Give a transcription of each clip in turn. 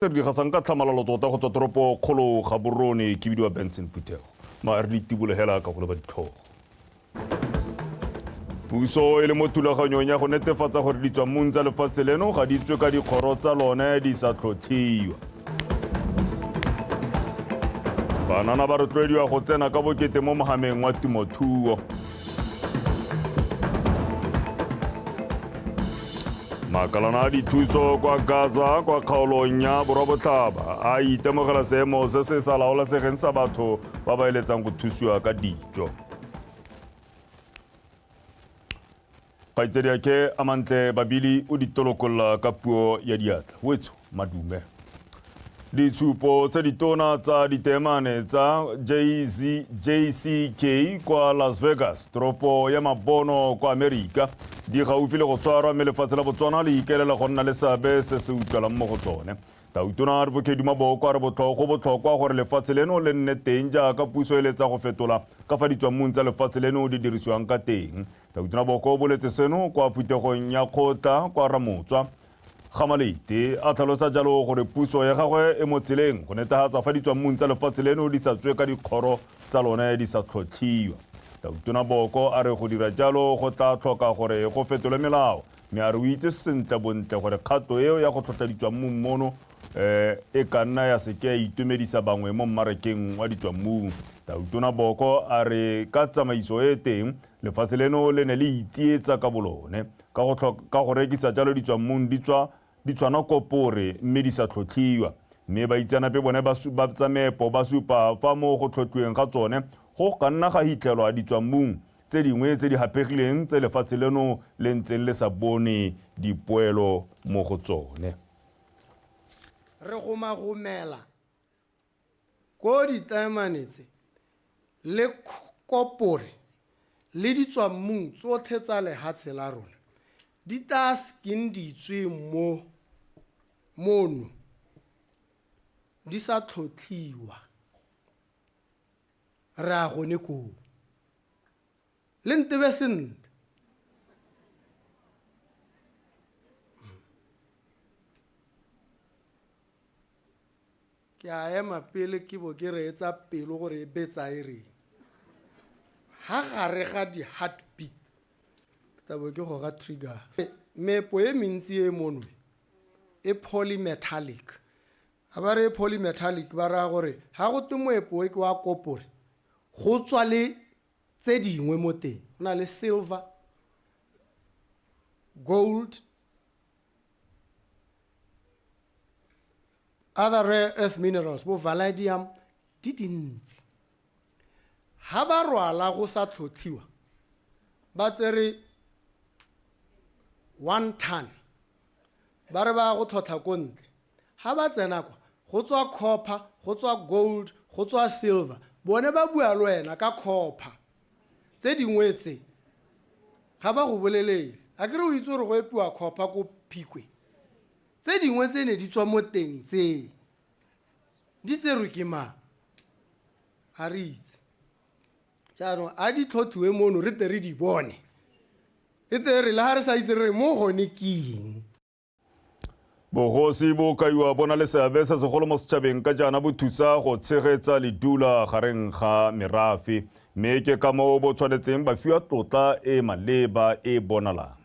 Tse re di gasang ka tlhamalalo tota go tswa toropo kgolo Gaborone ke bidiwa Benson Phuthego. Ma re di tibolegela ka go leba ditlhogo. Puso e le mo thulaganyong ya go netefatsa gore ditswammung tsa lefatshe leno ga di tswe ka dikgoro tsa lone di sa tlhotlhiwa. Banana ba rotloediwa go tsena ka bokete mo mohameng wa temothuo. Makalana a dithuso kwa Gaza kwa kgaolong ya Borwabotlhaba a itemogela seemo se se sa laolesegeng sa batho ba ba eletsang go thusiwa ka dijo. Kgaitsediake Amantle Babili o di tolokolola ka puo ya diatla. Wetsho madume. Ditshupo tse ditona tsa diteemane tsa JZ, JCK kwa Las Vegas, toropo ya mabono kwa Amerika, di gaufi le go tshwarwa mme lefatshe la Botswana le ikaelela go nna le seabe se se utlwalang mo go tsone. Tautona Advocate Maboko a re go botlhokwa gore lefatshe leno le nne teng jaaka puso e letsa go fetola ka fa ditswammung tsa lefatshe leno di dirisiwang ka teng. Tautona Boko o boletse seno kwa phuthegong ya kgotla kwa Ramotswa Gamaleite a tlhalosa jalo gore puso ya gagwe e mo tseleng go netefatsa fa ditswammung tsa lefatshe leno di sa tswe ka dikgoro tsa lone di sa tlhotlhiwa. Tautona Boko a re go dira jalo go tla tlhoka gore go fetolwe melao, mme a re o itse sentle bontle gore kgato eo ya go tlhotlha ditswammung mono e ka nna ya seke ya itumedisa bangwe mo mmarakeng wa ditswammung. Tautona Boko a re ka tsamaiso e e teng, lefatshe leno le ne le itsietsa ka bolone. Ka go ka go rekisa jalo ditswammung di tswa di tshwana kopore mme di sa tlhotlhiwa. Mme baitseanape bone ba ba tsa meepo ba supa fa mo go tlhotlhiweng ga tsone go ka nna ga hitlhelwa ditswammung tse dingwe tse di haphegileng tse lefatshe leno le ntseng le sa bone dipoelo mo go tsone. Re gomagomela Ko ditaemane tse, le kopore, le ditswammung tsothe tsa lehatshe la rona, di taa sekeng di tswe mo, mono, di sa tlhotlhiwa. Re a gone koo. Le ntebe sentle. Ke a ema pele ke bo ke reetsa pelo gore e betsa e reng. Ha gare ga di-heartbeat ke tla bo ke goga trigger. Meepo e mentsi e mono e polymetallic. Ga ba re e polymetallic ba raya gore ga go twe moepo e ke wa kopore go tswa le tse dingwe mo teng. Go na le silver, gold, Other rare earth minerals bo vanadium di dintsi. Ha ba rwala go sa tlhotlhiwa ba tsere one ton ba re ba go tlhotlha ko ntle. Ha ba tsena kwa go tswa copper, go tswa gold, go tswa silver. Bone ba bua le wena ka copper. Tse dingwe tse ga ba go bolelele. Akere o itse gore go epiwa copper ko Phikwe. Tse dingwe tse ne di tswa mo teng tse di tserwe ke mang? Ga re itse. Jaanong a di tlhothiwe mono re tle re di bone. E tle re le ga re sa itse re re mo gone ke eng. Bogosi bo kaiwa bo na le seabe se segolo mo setšhabeng ka jaana bo thusa go tshegetsa ledula gareng ga merafe, mme ke ka moo bo tshwanetseng ba fiwa tlotla e maleba e bonalang.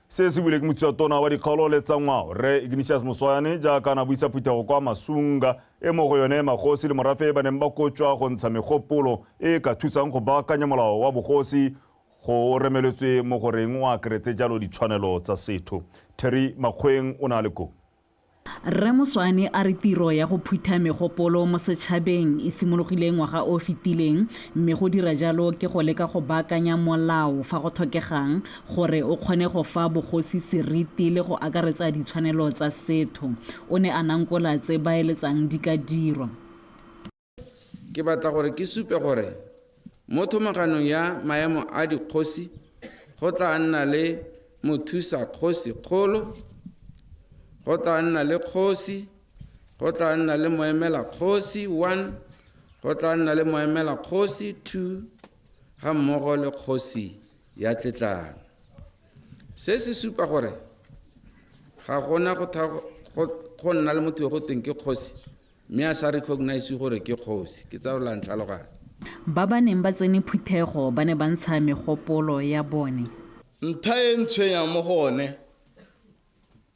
Se se buile ke mothusa-tona wa dikgaolo le tsa ngwao, Rre Ignatius Moswayane, jaaka a ne a buisa phuthego kwa Masunga, e mo go yone magosi le morafe ba neng ba kotjwa go ntsha megopolo e e ka thusang go baakanya molao wa bogosi go o remeletswe mo go reng o akeretse jalo ditshwanelo tsa setho. Terry Makgoeng o ne a le koo. Rre Moswaane a re tiro ya go phutha megopolo mo setšhabeng e simologile ngwaga o fetileng mme go dira jalo ke go leka go baakanya molao fa go tlhokegang gore o kgone go fa bogosi seriti le go akaretsa ditshwanelo tsa setho. O ne a nankola tse ba eletsang di ka dirwa. Ke batla gore ke supe gore mo thomaganong ya maemo a dikgosi go tla nna le mothusa kgosi kgolo, go tla nna le kgosi, go tla nna le moemela kgosi one, go tla nna le moemela kgosi two, ga mmogo le kgosi ya tletlana. Se se supa gore ga gona go go nna le motho yo go teng ke kgosi mme a sa recognize gore ke kgosi. Ke tsa la ntlhaloganya. Ba ba neng ba tsene phuthego ba ne ba ntsha megopolo ya bone. Ntlha e ntshwenyang mo go one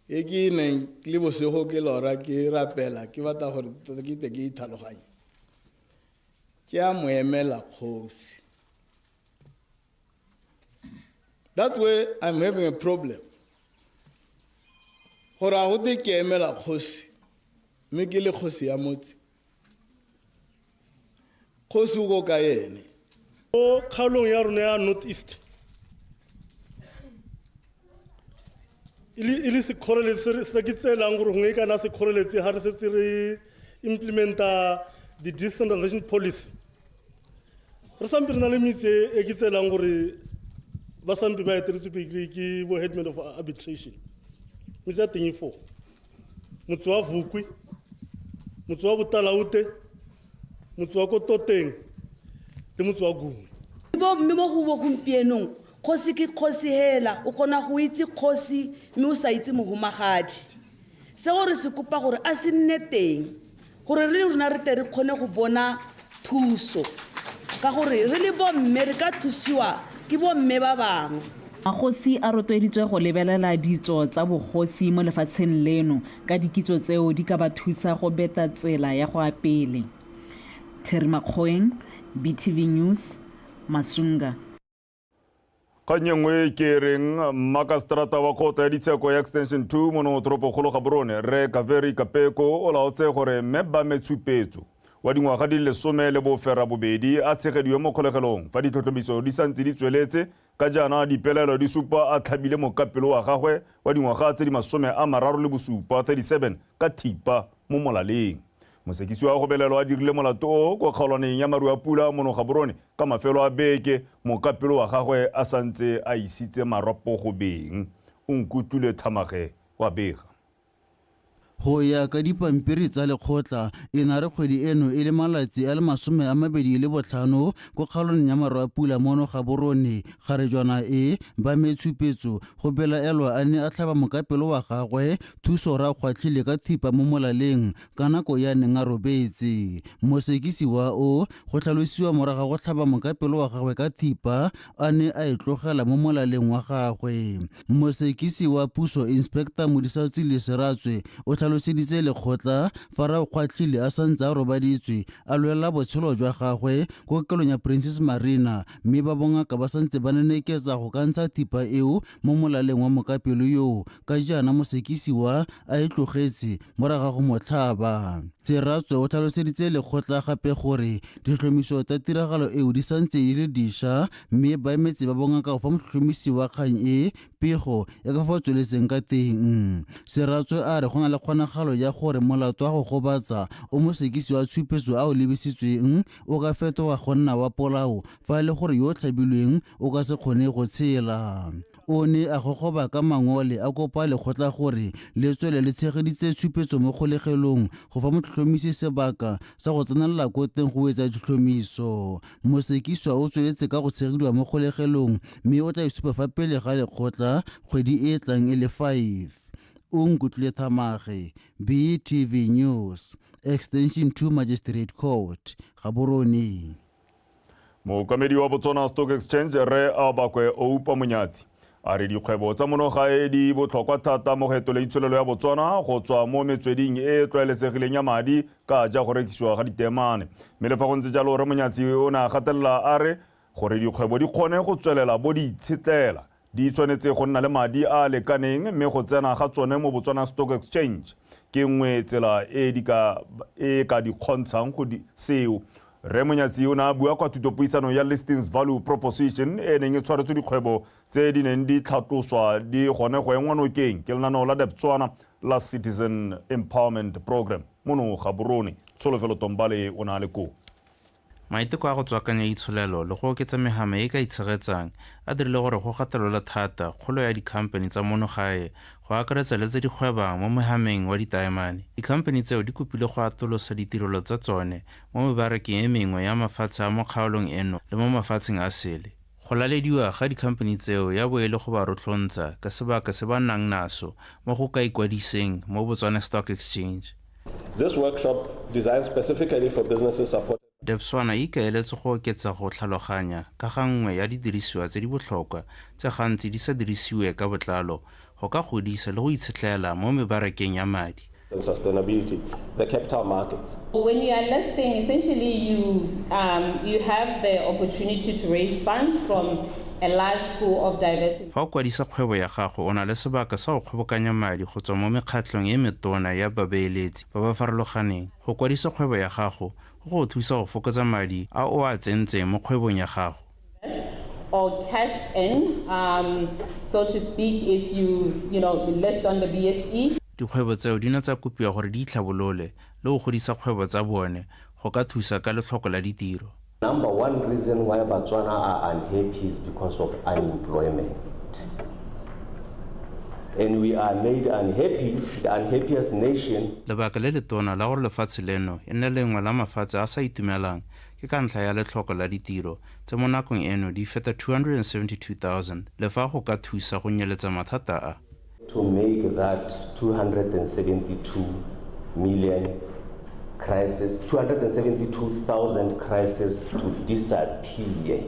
e ke neng le bosigo ke lora ke rapela ke batla gore tota ke ite ke itlhaloganye ke a mo emela kgosi. That's where I'm having a problem. Gore a gote ke emela kgosi mme ke le kgosi ya motse. Kgosi o ko ka ene. Mo kgaolong ya rona ya North East e le sekgoreletsi se ke tseelang gore gongwe e kana sekgoreletsi ga re setse re implementa the decentralization policy. Re sampe re na le metse e ke tseelang gore ba sampe ba eteletswe pele ke bo headman of arbitration. Metse ya teng e four: motse wa Vukwi, motse wa Botalaote, motse wa Kototeng le motse wa Gungwe. Mme mo go bo gompienong kgosi ke kgosi hela, o kgona go itse kgosi mme o sa itse mohumagadi. Seo re se kopa gore a se nne teng gore re le rona re tle re kgone go bona thuso, ka gore re le bomme re ka thusiwa ke bomme ba bangwe. Magosi a rotloeditswe go lebelela ditso tsa bogosi mo lefatsheng leno ka dikitso tseo di ka ba thusa go beta tsela ya go ya pele. Terry Makgoeng, BTV News, Masunga. Kgang e nngwe ke reng mmakaseterata wa kgotla ya ditsheko ya Extension 2 mono toropokgolo Gaborone, Rre Kaveri Kapeko, o laotse gore mme Bame Tshupetso wa dingwaga di le 18 a tshegediwe mo kgolegelong fa ditlhotlhomiso di santse di tsweletse ka jaana dipelaelo di supa a tlhabile mokapelo wa gagwe wa dingwaga tse di 37, 37, ka thipa mo molaleng. Mosekisi wa go belelwa a dirile molato o kwa kgaolwaneng ya Maruapula mono Gaborone ka mafelo a beke, mokapelo wa gagwe a santse a isitse marapo go beng. O nkutlwile Thamage wa bega. Go ya ka dipampiri tsa lekgotla, e na re kgwedi eno e le malatsi a le 25 ko kgaolong ya Maruapula mono Gaborone, kgarejwana e ba metshupetso go belaelwa a ne a tlhaba mokapelo wa gagwe Thuso Rakgwatlhile ka thipa mo molaleng ka nako ya neng a robetse. Mosekisi wa o go tlhalosiwa morago ga go tlhaba mokapelo wa gagwe ka thipa a ne a e tlogela mo molaleng wa gagwe. Mosekisi wa puso Inspector Modisaotsile Seratswe o tlhaloseditse lekgotla fa Rakgwatlhile a santse a robaditswe a lwela botshelo jwa gagwe ko kokelong ya Princess Marina, mme ba bongaka ba santse ba neneketsa go ka ntsha thipa eo mo molaleng wa mokapelo yoo ka jaana mosekisiwa a e tlogetse morago ga go mo tlhaba. Seratswe o tlhaloseditse lekgotla gape gore ditlhomiso tsa tiragalo eo di santse di le diša, mme ba emetse ba bongaka go fa motlhotlhomisi wa kgang e pego ya ka fa tsweletseng ka teng. Seratswe a re go na le kgonagalo ya gore molato wa go gobatsa o mosekisi wa tshupetso a o lebisitsweng o ka fetoga go nna wa polao fa e le gore yo o tlhabilweng o ka se kgone go tshela. O ne a gogoba ka mangole a kopa lekgotla gore le tswele le tshegeditse tshupetso mo kgolegelong go fa motlhotlhomisi sebaka sa go tsenelela ko teng go wetsa ditlhomiso. Mosekiswa o tsweletse ka go tshegediwa mo kgolegelong mme o tla itshupa fa pele ga lekgotla kgwedi e tlang e le 5. O nkutlwile Thamage, BTV News, Extension 2 Magistrate Court, Gaborone. Mookamedi wa Botswana Stock Exchange Rre Aobakwe Oupa Monyatsi a re dikgwebo tsa mono gae di botlhokwa thata mo go etoleng itsholelo ya Botswana go tswa mo metsweding e e tlwaelesegileng ya madi ka ja go rekisiwa ga diteemane. Mme le fa go ntse jalo, Rre Monyatsi o ne a gatelela a re gore dikgwebo di kgone go tswelela bo di itshetlela di tshwanetse go nna le madi a a lekaneng, mme go tsena ga tsone mo Botswana Stock Exchange ke nngwe tsela e di ka e ka di kgontshang go di seo. Rre Monyatsi o ne a bua kwa thutopuisanong ya Listings Value Proposition e neng e tshwaretswe dikgwebo tse di neng di tlhatloswa di gone go engwa nokeng ke lenaneo la Debswana la Citizen Empowerment Programme mono Gaborone. Tsholofelo Tombale o ne a le koo. Maiteko a go tswakanya itsholelo le go oketsa mehama e e ka itshegetsang a dirile gore go gatelelwe thata kgolo ya dikhamphani tsa mono gae, go akaretsa le tse di gwebang mo mehameng wa ditaemane. Dikhamphani tseo di kopile go atolosa ditirelo tsa tsone mo mebarakeng e mengwe ya mafatshe a mo kgaolong eno le mo mafatsheng a sele. Go lalediwa ga dikhamphani tseo ya bo e le go ba rotlhontsa ka sebaka se ba nang naso mo go ka ikwadiseng mo Botswana Stock Exchange. This workshop, designed specifically for businesses supported. Debswana e ikaeletse go oketsa go tlhaloganya ka ga nngwe ya didirisiwa tse di botlhokwa tse gantsi di sa dirisiwe ka botlalo go ka godisa le go itshetlela mo mebarakeng ya madi. And sustainability, the capital markets. When you are listing, essentially you, um, you have the opportunity to raise funds from a large pool of diverse. Fa o kwadisa kgwebo ya gago, o na le sebaka sa go kgobokanya madi go tswa mo mekgatlhong e metona ya babeeletsi ba ba farologaneng. Go kwadisa kgwebo ya gago go go thusa go fokotsa madi a o a tsentseng mo kgwebong ya gago. Or cash in, um, so to speak, if you, you know, list on the BSE. Dikgwebo tseo di ne tsa kopiwa gore di itlhabolole le go godisa kgwebo tsa bone go ka thusa ka letlhoko la ditiro. Number one reason why Batswana are unhappy is because of unemployment. And we are made unhappy, the unhappiest nation. Lebaka le letona la gore lefatshe leno e nne lengwe la mafatshe a sa itumelang ke ka ntlha ya letlhoko la ditiro tse mo nakong eno di feta 272,000 le fa go ka thusa go nyeletsa mathata a. To make that 272 million crisis, 272,000 crisis to disappear.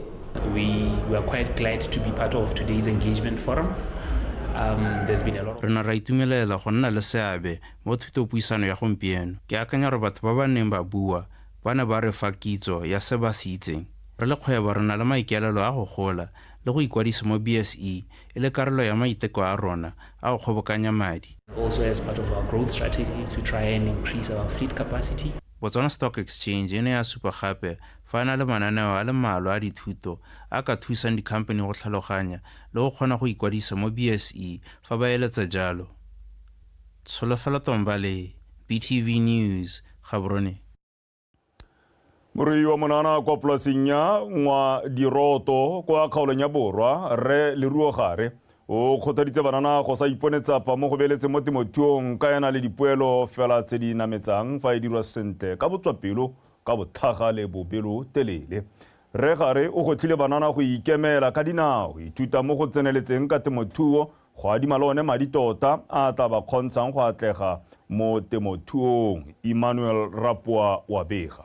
We were quite glad to be part of today's engagement forum. Um, there's been a lot of Re ne ra itumelela go nna le seabe mo thutopuisano ya gompieno. Ke akanya gore batho ba ba neng ba bua ba ne ba re fa kitso ya se ba se itseng. Re le kgwebo re na le maikaelelo a go gola le go ikwadisa mo BSE e le karolo ya maiteko a rona a go kgobokanya madi. Also as part of our growth strategy to try and increase our fleet capacity. Botswana Stock Exchange e ne ya supa gape fa e na le mananeo a le mmalwa a dithuto a ka thusang dikhamphani go tlhaloganya le go kgona go ikwadisa mo BSE fa ba eletsa jalo. Tsholofelo Tombale, BTV News, Gaborone. Morui wa monana kwa polaseng ya Ngwa Diroto kwa kgaolong ya Borwa, Rre Leruo Gare, o kgothaditse banana go sa ipone tsapa mo go beeletseng mo temothuong ka ena le dipoelo fela tse di nametsang fa e dirwa sentle ka botswapelo, ka botlhaga le bobelotelele. Rre Gare o gwetlhile banana go ikemela ka dinao, go ithuta mo go tseneletseng ka temothuo, go adima le one madi tota a tla ba kgontshang go atlega mo temothuong. Emmanuel Rapoa wa bega.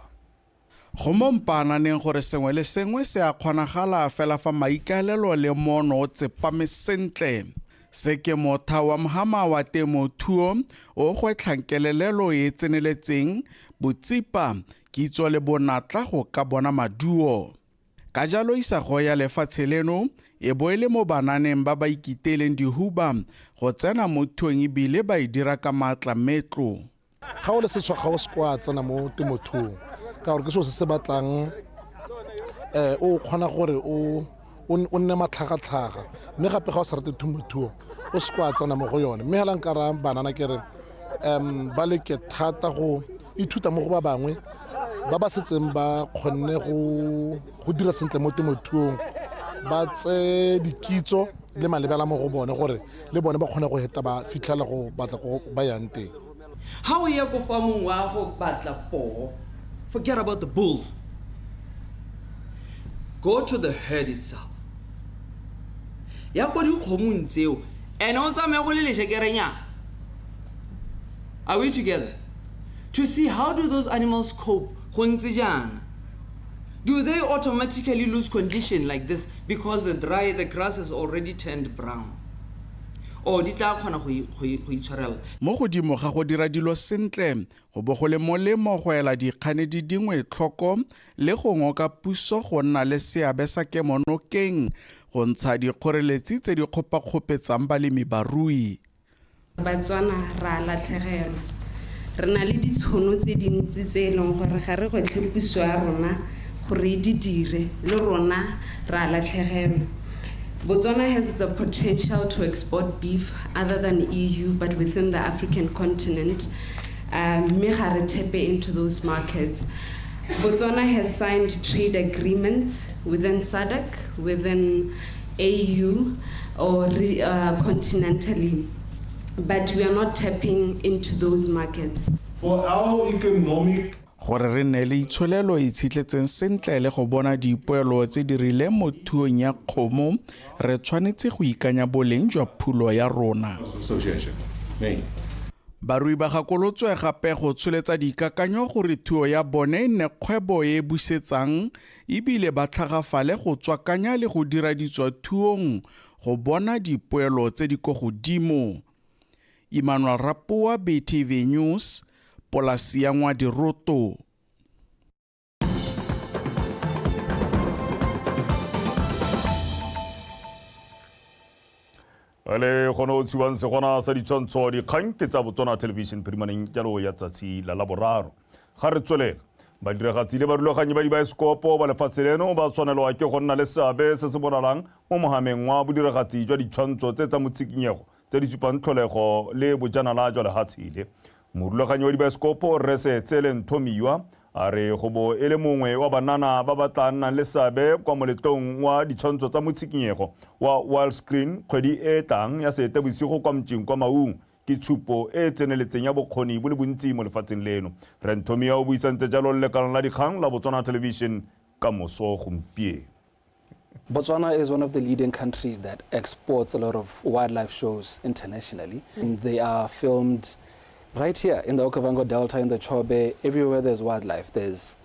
Go mo mpaananeng gore sengwe le sengwe se a kgonagala fela fa maikaelelo le moono o tsepame sentle. Se ke motha wa mhama wa temothuo o gwetlhang kelelelo e e tseneletseng, botsipa, kitso le bonatla go ka bona maduo. Ka jalo isago ya lefatshe leno e bo e le mo bananeng ba ba ikiteeleng dihuba go tsena mo thuong ebile ba e dira ka maatla metlo. Ga o le setshwa ga o se kwa tsena mo temothuong ka gore ke selo se se batlang um o kgona gore o o nne matlhagatlhaga, mme gape ga o sa rate temothuo o se kwa tsena mo go yone. Mme hela nka raya banana ke re um ba leke thata go ithuta mo go ba bangwe ba ba setseng ba kgonne go dira sentle mo temothuong, ba tseye dikitso le malebela mo go bone gore le bone ba kgone go heta ba fitlhela go batla ko ba yang teng. Ha o ya ko farmong wa go batla poo, forget about the bulls, go to the herd itself, ya ko dikgomong tseo, and o tsamaye go le lešekerenyana. Are we together? To see how do those animals cope go ntse jaana. Do they automatically lose condition like this because the dry the grass has already turned brown, or di tla kgona go itshwarela? Mo godimo ga go dira dilo sentle, go bo go le molemo go ela dikganedi dingwe tlhoko le go ngoka puso go nna le seabe sa kemonokeng go ntsha dikgoreletsi tse di kgopakgopetsang balemi barui. Batswana ra latlhegelwa. Re na le ditshono tse dintsi tse e leng gore ga re gwetlhe puso ya rona gore e di dire, le rona ra latlhegelwa. Botswana has the potential to export beef other than EU but within the African continent, mme ga re tape into those markets. Botswana has signed trade agreements within SADC, within AU, or continentally, but we are not tapping into those markets. For our economic Gore re nne le itsholelo e itshetletseng sentle le go bona dipoelo tse di rileng mo thuong ya kgomo, re tshwanetse go ikanya boleng jwa phulo ya rona. Barui ba gakolotswe gape go tsholetsa dikakanyo gore thuo ya bone e nne kgwebo e e busetsang ebile ba tlhagafale go tswakanya le go dira ditswathuong go bona dipoelo tse di ko godimo. Emmanuel Rapoa, BTV News, polasi ya Ngwadiroto. Le gone o tshiwang segona sa ditshwantsho dikgang ke tsa Botswana Television phirimaneng jalo ya tsatsi la Laboraro. Ga re tswelela, badiragatsi le barulaganyi ba dibaesekopo ba lefatshe leno ba tshwanelwa ke go nna le seabe se se bonalang mo mohameng wa bodiragatsi jwa ditshwantsho tse tsa motshikinyego tse di supang tlholego le bojanala jwa lehatshe le. Morulaganyi wa dibaesekopo Rre Seetsele Nthomiwa a re go bo e le mongwe wa banana ba ba tla nnang le seabe kwa moletlong wa ditshwantsho tsa motshikinyego wa Wild Screen kgwedi e e tlang ya Seetebosigo kwa Mtšing kwa Maung ke tshupo e e tseneletseng ya bokgoni bo le bontsi mo lefatsheng leno. Rre Nthomiwa o buisantse jalo le lekalana la dikgang la Botswana Television ka moso gompieno. Botswana is one of the leading countries that exports a lot of wildlife shows internationally. And they are filmed right here in the Okavango Delta, in the Chobe, everywhere there's wildlife, there's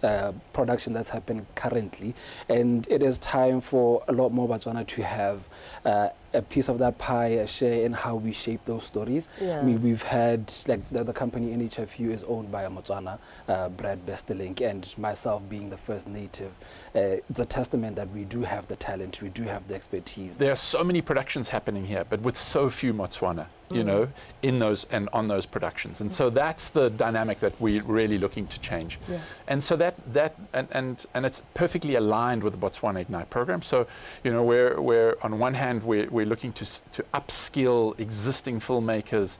production that's happening currently. And it is time for a lot more Botswana to have a piece of that pie, a share in how we shape those stories. We've had, like the company NHFU is owned by a Motswana, Brad Bestelink, and myself being the first native. It's a testament that we do have the talent, we do have the expertise. There are so many productions happening here, but with so few Motswana, you know, in those and on those productions. And so that's the dynamic that we're really looking to change. And so that, that and, and, and it's perfectly aligned with the Botswana Ignite program. So, you know, we're on one hand, we're looking to upskill existing filmmakers,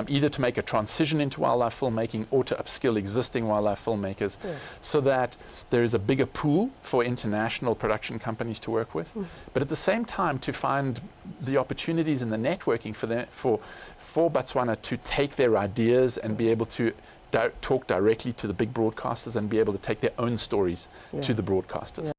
either to make a transition into wildlife filmmaking or to upskill existing wildlife filmmakers so that there is a bigger pool for international production companies to work with. But at the same time, to find the opportunities and the networking for Botswana to take their ideas and be able to talk directly to the big broadcasters and be able to take their own stories to the broadcasters.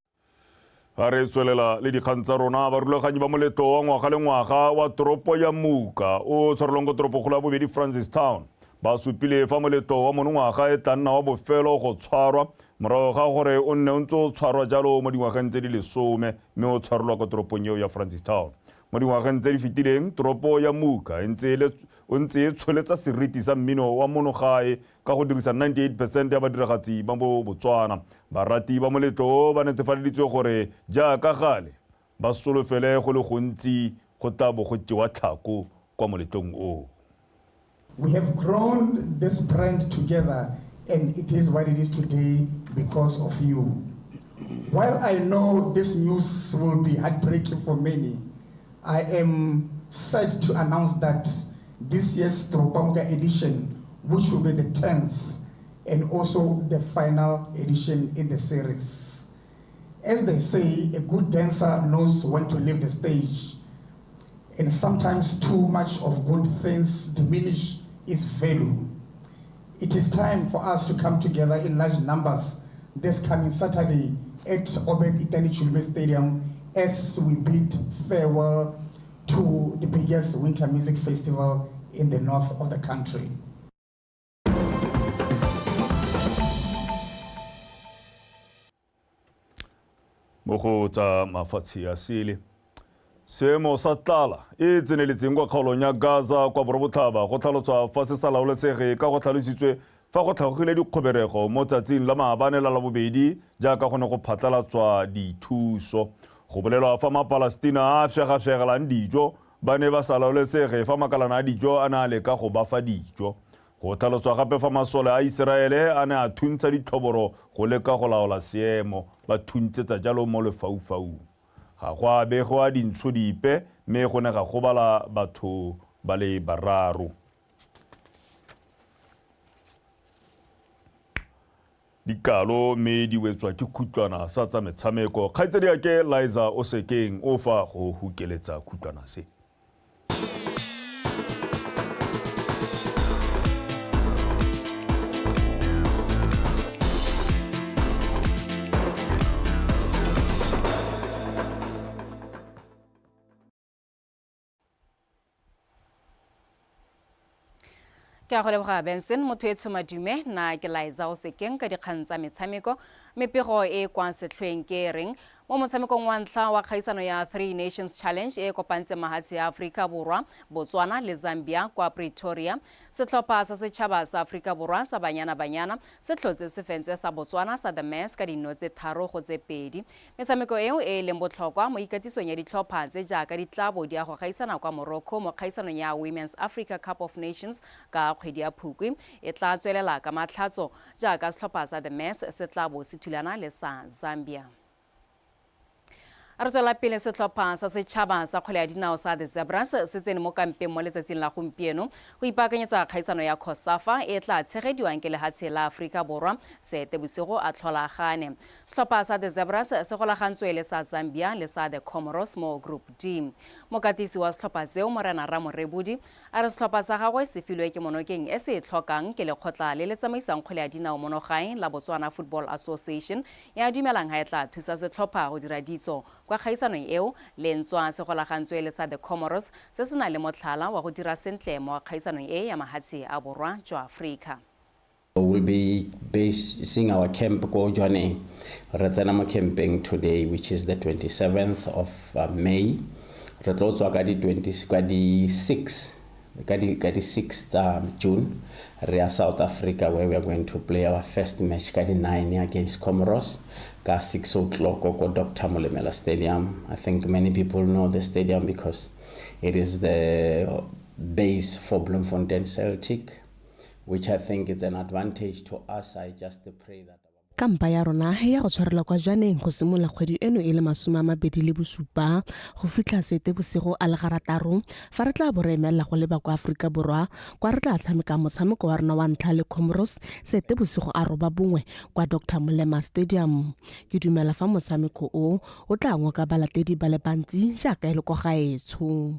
Ga re tswelela le dikgang tsa rona, barulaganyi ba moletlo wa ngwaga le ngwaga wa toropo ya Muka o tshwarelwang ko toropokgolo ya bobedi Francistown ba supile fa moletlo wa monongwaga e tla nna wa bofelo go tshwarwa morago ga gore o nne o ntse o tshwarwa jalo mo dingwageng tse di 10 mme o tshwarelwa ko toropong eo ya Francistown. Mo dingwageng tse di fetileng, toropo ya Muka e ntse o ntse e tsholetsa seriti sa mmino wa monogae ka go dirisa 98% ya badiragatsi ba mo Botswana. Barati ba moletlo o ba netefaleditswe gore jaaka gale ba solofele go le gontsi go tla bo go tsewa tlhako kwa moletlong o. We have grown this brand together, and it is what it is today because of you. While I know this news will be heartbreaking for many, I am sad to announce that this year's Tropamuka edition, which will be the 10th and also the final edition in the series. As they say, a good dancer knows when to leave the stage, and sometimes too much of good things diminish its value. It is time for us to come together in large numbers this coming Saturday at Obed Itani Chilume Stadium as we bid farewell to the biggest winter music festival in the north of the country. Mo go tsa mafatshe a sele, seemo sa tlala e tseneletseng kwa kgaolong ya Gaza kwa borwabotlhaba go tlhalotswa fa se sa laolesege ka go tlhalositswe fa go tlhagogile dikgoberego mo tsatsing la maabane la Labobedi jaaka go ne go phatlalatswa dithuso. Go bolelwa fa Mapalestina a a fšegafšegelang dijo ba ne ba sa laolesege fa makalana a dijo a ne a leka go ba fa dijo. Go tlhaloswa gape fa masole a Iseraele a ne a thuntsha ditlhoboro go leka go laola seemo, ba thuntsetsa jalo mo lefaufaung. Ga go a begwa dintsho dipe mme go ne ga gobala batho ba le bararo. Dikalo mme di wetswa ke khutlwana sa tsa metshameko. Kgaitsadiake Liza Osekeng o fa go hukeletsa khutlwana se. Ke a go leboga Benson. Motho e tshomadume nna ke Liza o sekeng ka dikgang tsa metshameko. Mepego e kwa setlhoeng ke e reng mo motshamekong wa ntlha wa kgaisano ya Three Nations Challenge e kopantseng mahatshe a Aforika Borwa, Botswana le Zambia kwa Pretoria, setlhopha sa setšhaba sa Aforika Borwa sa Banyana Banyana se tlhotse se fentse sa Botswana sa The Mess ka dino tse 3-2. Metshameko eo e e leng botlhokwa mo ikatisong ya ditlhopha tse jaaka di tlabo di ya go gaisana kwa Morocco mo kgaisanong ya Women's Africa Cup of Nations ka kgwedi ya Phukwi e tla tswelela ka matlhatso jaaka setlhopha sa The Mess se tla bo se thulana le sa Zambia. Re tswela pele, setlhopha sa setšhaba sa kgwele ya dinao sa The Zebras se tsene mo kampeng mo letsatsing la gompieno go ipaakanyetsa kgaisano ya COSAFA e tla tshegediwang ke lehatshe la Aforika Borwa Seetebosigo a tlhola gane. Setlhopha sa The Zebras se golagantswe le sa Zambia le sa The Comoros mo Group D. Mokatisi wa setlhopha seo, Morena Ramorebodi, a re setlhopha sa gagwe se filwe ke monokeng e se e tlhokang ke lekgotla le le tsamaisang kgwele ya dinao mono gae la Botswana Football Association ya dumelang ha e tla thusa setlhopha go dira ditso kwa kgaisanong eo le ntswa se golagantswe le sa The Comoros se se nang le motlhala wa go dira sentle mo kgaisanong e ya mahatshe a borwa jwa Afrika. We'll be basing our camp ko Jwaneng. Re tsena mo campeng today, which is the 27th of May. Re tlo tswa ka di 20 ka di 6 ka di 6 tsa June re ya South Africa, where we are going to play our first match ka di 9 against Comoros ka 6 o'clock ko Dr. Molemela Stadium. I think many people know the stadium because it is the base for Bloemfontein Celtic, which I think is an advantage to us. I just pray that Kampa ya rona ya go tshwarelwa kwa Jwaneng go simolola kgwedi eno e le 27 go fitlha Seetebosigo a le 6, fa re tla bo re emelela go leba kwa Aforika Borwa kwa re tla tshamekang motshameko wa rona wa ntlha le Comoros Seetebosigo a 9 kwa Dr Molema Stadium. Ke dumela fa motshameko o o tla ngoka balatedi ba le bantsi jaaka e le kwa gaetsho.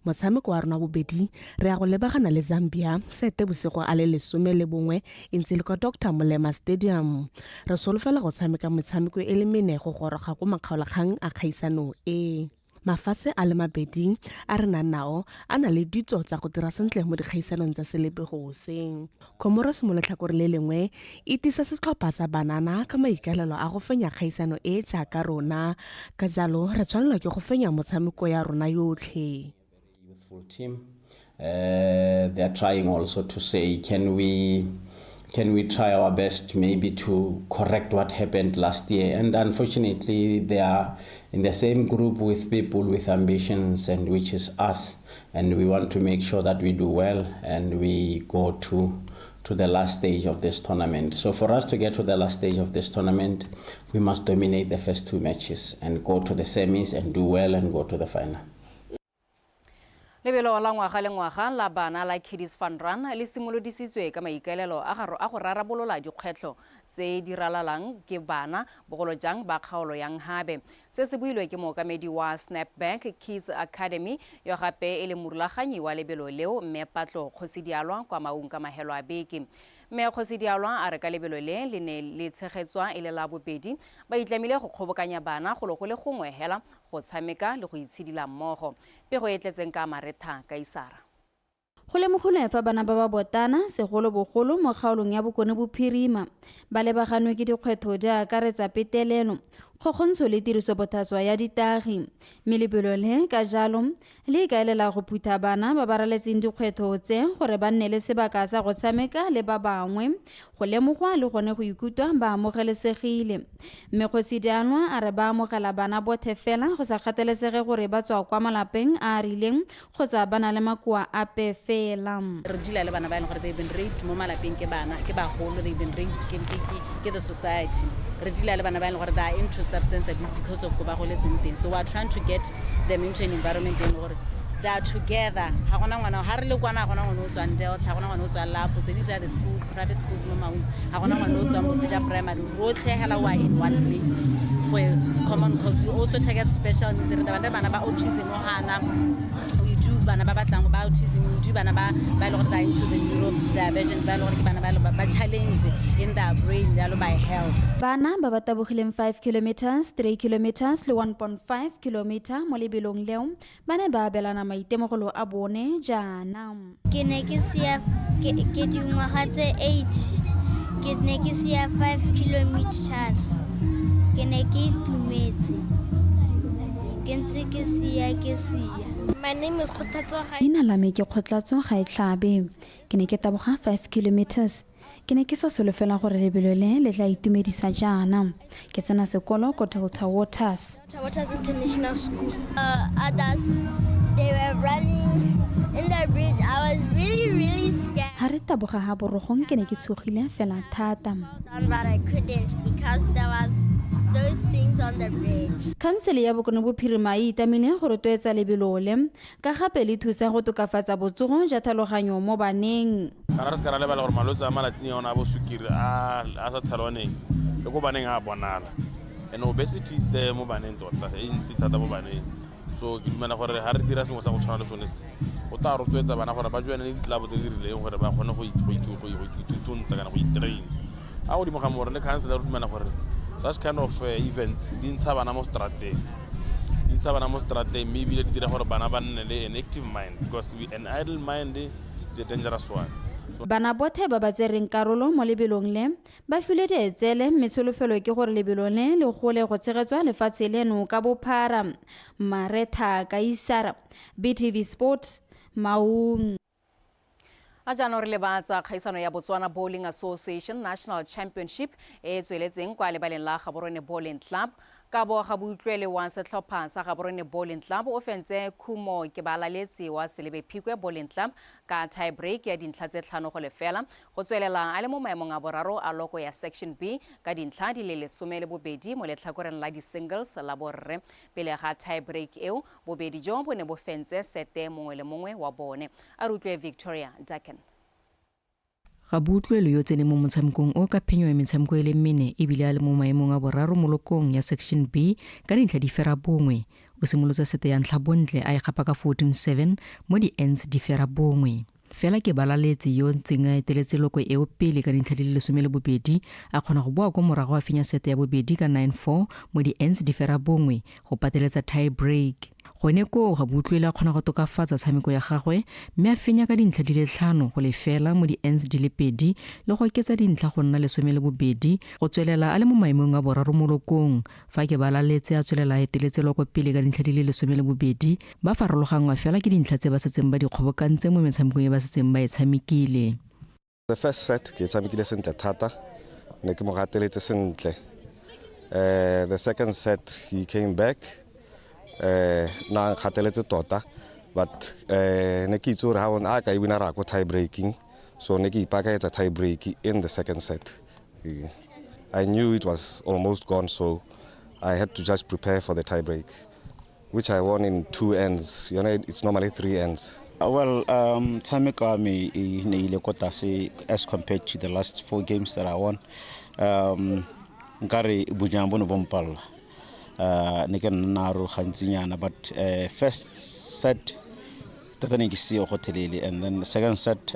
Motshameko wa rona bobedi re ya go lebagana le Zambia Seetebosigo a le 11 e ntse le kwa Dr Molema Stadium. Re solofela go tshameka metshameko e le mene go goroga ko makgaolakgang a kgaisano e. Mafatshe a le mabedi a re nang nao a na le ditso tsa go dira sentle mo dikgaisanong tsa selebego se. Comoros mo letlhakore le lengwe e tisa setlhopha sa banana ka maikaelelo a go fenya kgaisano e jaaka rona, ka jalo re tshwanelwa ke go fenya motshameko ya rona yotlhe. Youthful team. They are trying also to say, can we try our best maybe to correct what happened last year? And unfortunately, they are in the same group with people with ambitions, and which is us. And we want to make sure that we do well and we go to the last stage of this tournament. So for us to get to the last stage of this tournament, we must dominate the first two matches and go to the semis and do well and go to the final. Lebelo la ngwaga le ngwaga la bana la Kiddies Fun Run le simolodisitswe ka maikaelelo a go rarabolola dikgwetlho tse di ralalang ke bana bogolo jang ba kgaolo ya Nhabe. Se se builwe ke mookamedi wa Snapback Kids Academy yo gape e le morulaganyi wa lebelo leo, mme Patlo Kgosidialwa kwa Maung ka mahelo a beke. Mme Kgosidialwa a re ka lebelo le le ne le tshegetswa e le la bobedi, ba itlamile go kgobokanya bana go le gongwe hela go tshameka le go itshidila mmogo. Pego e tletseng ka Maretha Kaisara. Go lemogilwe fa bana ba ba botana segolobogolo mo kgaolong ya Bokone Bophirima ba lebaganwe ke dikgwetlho di akaretsa petelelo, kgokgontsho le tirisobotlhaswa ya ditagi, mme lebelo le ka jalo le ikaelela go phutha bana ba ba raletseng dikgwetlho tse gore ba nne le sebaka sa go tshameka le ba bangwe, go lemogwa le gone go ikutlwa ba amogelesegile. Mme Kgosidialwa a re ba amogela bana botlhe fela go sa kgathalesege gore ba tswa kwa malapeng a a rileng kgotsa ba na le makoa ape fela. Re deala le bana ba e leng gore they've been raped mo malapeng ke bana, ke bagolo, they've been raped ke the society. Re deala le bana ba e leng gore they are into substance abuse because of ko ba goletseng teng. So we are trying to get them into an environment e leng gore they are together. Ga gona ngwana, ha re le kwana, ga gona ngwana o tswang Delta, ga gona ngwana o tswang Lapo. So these are the schools, private schools mo Maung. Ga gona ngwana o tswang Moseja Primary. Rotlhe hela we are in one place for a common cause. We also target special needs. Re bana ba autism hana. We do bana ba batlang ba autism, we do bana ba e leng gore they are into the neurodivergent, ba e leng gore ke bana ba challenged in their brain. ntseng jalo, my health. Bana ba ba tabogileng 5 kilometers, 3 kilometers le 1.5 kilometer mo lebelong leo ba ne ba abelana maitemogelo a bone jaana. Ke ne ke sia ke ke dingwaga tse 8 ke ne ke sia 5 kilometers ke ne ke itumetse ke ntse ke sia ke sia. My name is Kgothatso. Leina la me ke Kgotlatso Gaetlhabe. Ke ne ke taboga 5 kilometers. Ke ne ke sa solofela gore lebelo le le tla itumedisa jaana. Ke tsena sekolo ko Delta Waters. Delta Waters International School. Others, they were running in the bridge. I was really, really scared. Ha re taboga ha borogong ke ne ke tshogile fela thata. Down, but I couldn't because there was those things on the bridge. Khansele ya Bokone Bophirima e itamile go rotloetsa lebelo le ka gape le thusa go tokafatsa botsogo jwa tlhaloganyo mo baneng. Kana re se ka ra lebala gore malwetse a malatsing a one a bo sukiri a a sa tshelwaneng le ko baneng a bonala, and obesity is there mo baneng tota, e ntsi thata mo baneng. So ke dumela gore ga re dira sengwe sa go tshwana le sone se, go tla rotloetsa bana gore ba joine le ditlelabo tse di rileng gore ba kgone go ithutuntsha kana go itrain. A godimo ga more le council re dumela gore such kind of events di ntsha bana mo strateng, di ntsha bana mo strateng, mme ebile di dira gore bana ba nne le an active mind, because an idle mind is a dangerous one. Bana bothe ba ba tsereng karolo mo lebelong le ba filwe dietsele, mme tsholofelo ke gore lebelo le le gole go tshegetswa lefatshe leno ka bophara. Maretha Kaisara, BTV Sports, Maung. A jaanong re lebatsa kgaisano ya Botswana Bowling Association National Championship e e tsweletseng kwa lebaleng la Gaborone Bowling Club. Kabo Gabutlwele wa setlhopha sa Gaborone Bowling Club o fentse Khumo ke balaletse wa Selebe Phikwe Bowling Club ka tie break ya dintlha tse 5-0, go tswelela a le mo maemong a boraro a loko ya Section B ka dintlha di le 12 mo letlhakoreng la di-singles la borre. Pele ga tie break eo, bobedi jo bo ne bo fentse sete mongwe le mongwe wa bone. A re utlwe Victoria Daken. Gabutlwelo yo tsene mo motshamekong o ka phenyo ya metshameko e le mene ebile a le mo maemong a boraro mo lokong ya Section B ka dintlha di 9. O simolotse sete ya ntlha bontle a e gapa ka 14-7 mo di-ends di 9. Fela ke balaletse yo ntseng a eteletse loko eo pele ka dintlha di le 12, a kgona go boa kwa morago a fenya sete ya bobedi ka 9-4 mo di-ends di 9 go pateletsa tie break. Gone koo Gabutlwele a kgona go tokafatsa tshameko ya gagwe mme a fenya ka dintlha di le 5-0 mo di-ends di le 2 le go oketsa dintlha go nna 12, go tswelela a le mo maemong a boraro mo lokong. Fa ke balaletse a tswelela a eteletse loko pele ka dintlha di le 12, ba farologanngwa fela ke dintlha tse ba setseng ba di kgobokantse mo metshamekong e ba setseng ba e tshamekile. The first set ke tshamekile sentle thata, ne ke mo gateletse sentle. The second set he came back, na gateletse tota, but ne ke itse gore ha a ka e wina ra ko tie breaking, so ne ke ipaakanyetsa tie break in the second set. I knew it was almost gone, so I had to just prepare for the tie break, which I won in 2 ends. You know, it's normally 3 ends. Well, tshameko wa me e ne ile ko tlase as compared to the last 4 games that I won. Nkare bojang bo ne bo mpalla. Ne ke nna naro gantsinyana, but first set tota ne ke seo gotlhelele, and then second set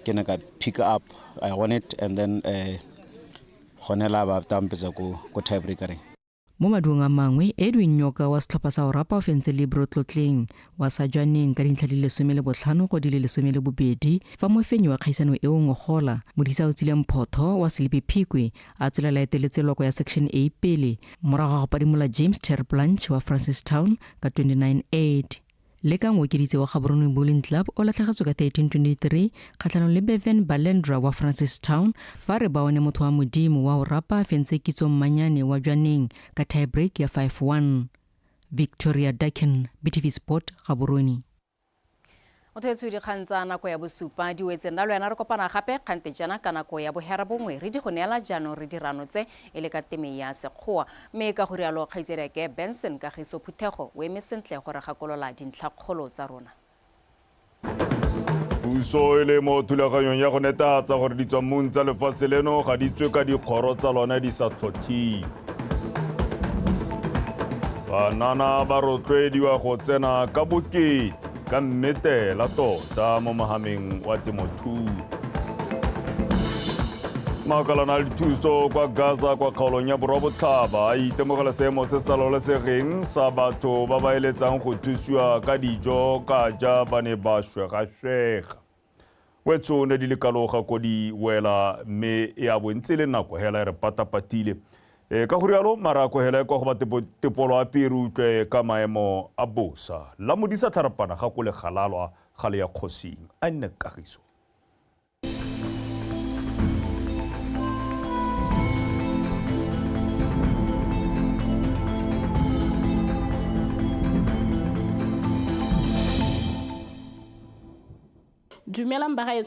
ke ne ka pick up, I won it, and then gone la ba tampetsa ko tiebreakereng. Mo maduong a mangwe, Edwin Nyoka wa setlhopha sa Orapa o fentse Libro Tlotleng wa sa Jwaneng ka dintlha di le 15 go di le 12, fa mofenyi wa kgaisano eo ngogola Modisa o tsile Mphotho wa Selebi Phikwe a tswelela eteletse loko ya Section A pele morago ga go padimola James Terblanche wa Francistown ka 29-8. Le ka Ngwokeditse wa Gaborone Bowling Club o latlhegetswe ka 13-23 kgatlhanong le Bevan Balendra wa Francistown, fa re ba one motho wa Modimo wa Orapa a fentse Kitso Mmanyane wa Jwaneng ka tie break ya 5-1. Victoria Daken, BTV Sport, Gaborone. Motho etsho, dikgang tsa nako ya bosupa di wetse, nna le wena re kopana gape kgante jaana ka nako ya 9:30, re di go neela jaanong re di ranotse e le ka teme ya Sekgowa, mme ka go rialo kgaitsediake Benson Kagiso Phuthego o eme sentle go re gakolola dintlhakgolo tsa rona. Puso e le mo thulaganyong ya go netefatsa gore ditswammung tsa lefatshe leno ga di tswe ka dikgoro tsa lone di sa tlhotlhiwe. Banana ba rotloediwa go tsena ka bokete ka mmetela tota mo mohameng wa temothuo. Makalana a dithuso kwa Gaza kwa kgaolong ya Borwa Botlhaba a itemogela seemo se se sa laolesegeng sa batho ba ba eletsang go thusiwa ka dijo ka ja ba ne ba shwegašwega. Wetso ne di le kaloga ko di wela mme e a bo ntse e le nako hela e re patapatile. E, ka go rialo marako hela e kwa go ba tepolo a pere utlwe ka maemo a bosa. La modisa tlharapana ga ko legalalwa ga le ya kgosing. A nne kagiso. Dumelang bagaetsho.